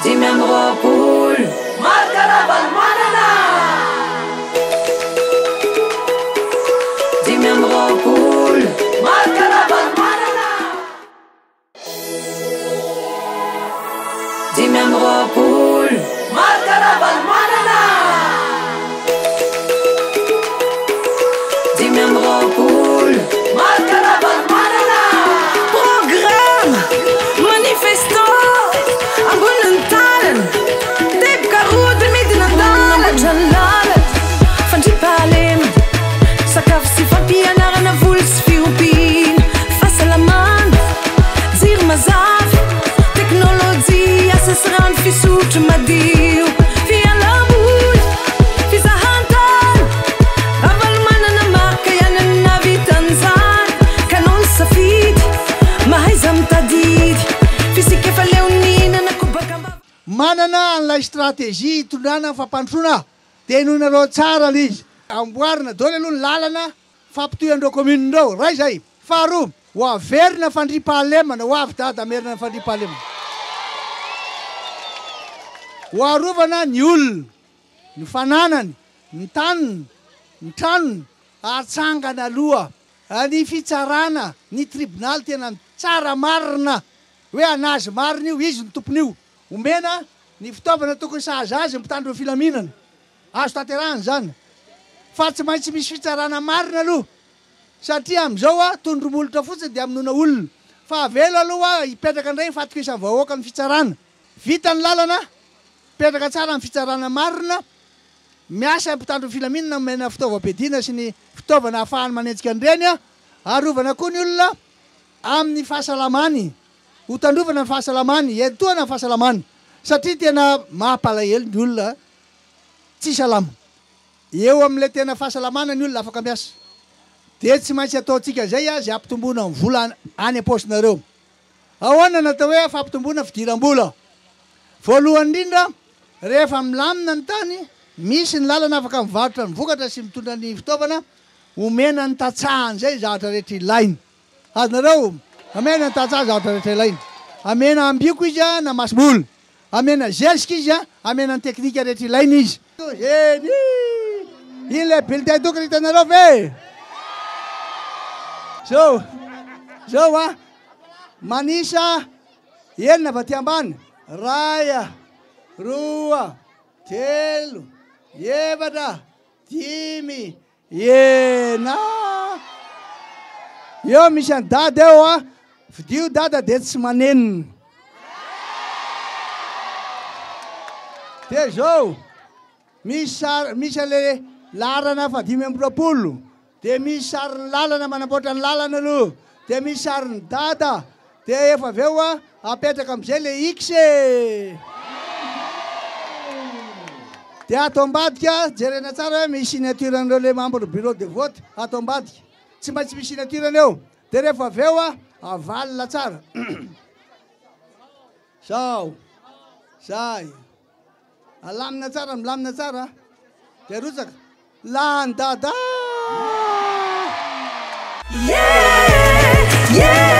25. Marc Ravalomanana! 25. Marc Ravalomanana! 25. Marc Ravalomanana! 25. Marc Ravalomanana! Programme! Manifesto! Ambonin'ny tanana! Teboka rody midina an-dalana! Manamboatra ny lalana, fandriampahalemana, sakafo sy fampianarana, voly sy fiompiana, fahasalamana, jiro mazava, teknolojia, asa sy rano fisotro madio, fialam-boly, fizahantany, Ravalomanana Marc ihany no nahavita an'izany, ka anao ny safidy, mahaiza mitadidy, f'isika efa leo nihinana kobaka am-bava. Manana an'ilay stratégie hitondrana ny fampandrosoana dia henoinareo tsara ilay izy. Amboarina daholo aloha ny lalana fampitohy an'ireo commune ireo, iray izay. Faharoa, ho averina fandriampahalemana, ho avy dada hamerina ny fandriampahalemana. Ho arovana ny olona, ny fananany, ny taniny, ny tranony, hatsangana aloha ny fitsarana, ny tribonaly tena mitsara marina hoe an'azy marina io, izy no tompon'io. Omena ny fitaovana tokony sahaza azy ny mpitandro ny filaminana. Azo tanterahina izany. Fa tsy maintsy misy fitsarana marina aloha. Satria amin'izao a, tondro molotra fotsiny dia hamonoana olona. Fa avela aloha hipetraka indray ny fahatokisan'ny vahoaka ny fitsarana. Vita ny lalana, mipetraka tsara ny fitsarana marina, miasa ny mpitandro ny filaminana omena fitaovam-piadiana sy ny fitaovana ahafahany manenjika an'ireny, arovana koa ny olona amin'ny fahasalamany. Ho tandrovana ny fahasalamany, hiantohana ny fahasalamany satria tena mampalahelo ny olona tsy salama. Eo amin'ilay tena fahasalamana ny olona afaka miasa. Dia tsy maintsy ataontsika izay azy hampitomboana ny vola any am-paosinareo. Ahoana no atao hoe fampitomboana fidiram-bola? Voalohany indrindra, rehefa milamina ny tany, misy ny lalana afaka mivarotra ny vokatra sy mitondra ny fitaovana, omena ny tantsaha an'izay zavatra rehetra ilainy. Azonareo amena ny tantsaha zavatra rehetra ilainy. Amena ambiko izy na masomboly. Amena zezika izy, amena ny teknika rehetra ilainy izy. Eny! Iny ilay bulletin tokony hitanareo ve? Zao, zao a, manisa enina avy aty ambany, ray, roa, telo, efatra, dimy, Ena! Eo misy an'i Dada eo a! Fidio Dada dia tsy manenina. Dia zao, misy sary, misy an'le laharana faha-25, dia misy sarin'ny lalana manamboatra ny lalana aloha, dia misy sarin'i Dada, Dia efa avy eo apetraka amin'izay le X e! Dia ato ambadika, jerena tsara hoe misy signature an'ireo le membre bureau de vote ato ambadika. Tsy maintsy misy signature-ny eo. Dia rehefa avy eo avalona tsara. Zao. Zay. Alamina tsara, milamina tsara. Dia arotsaka. Lany dada! Yeah! Yeah!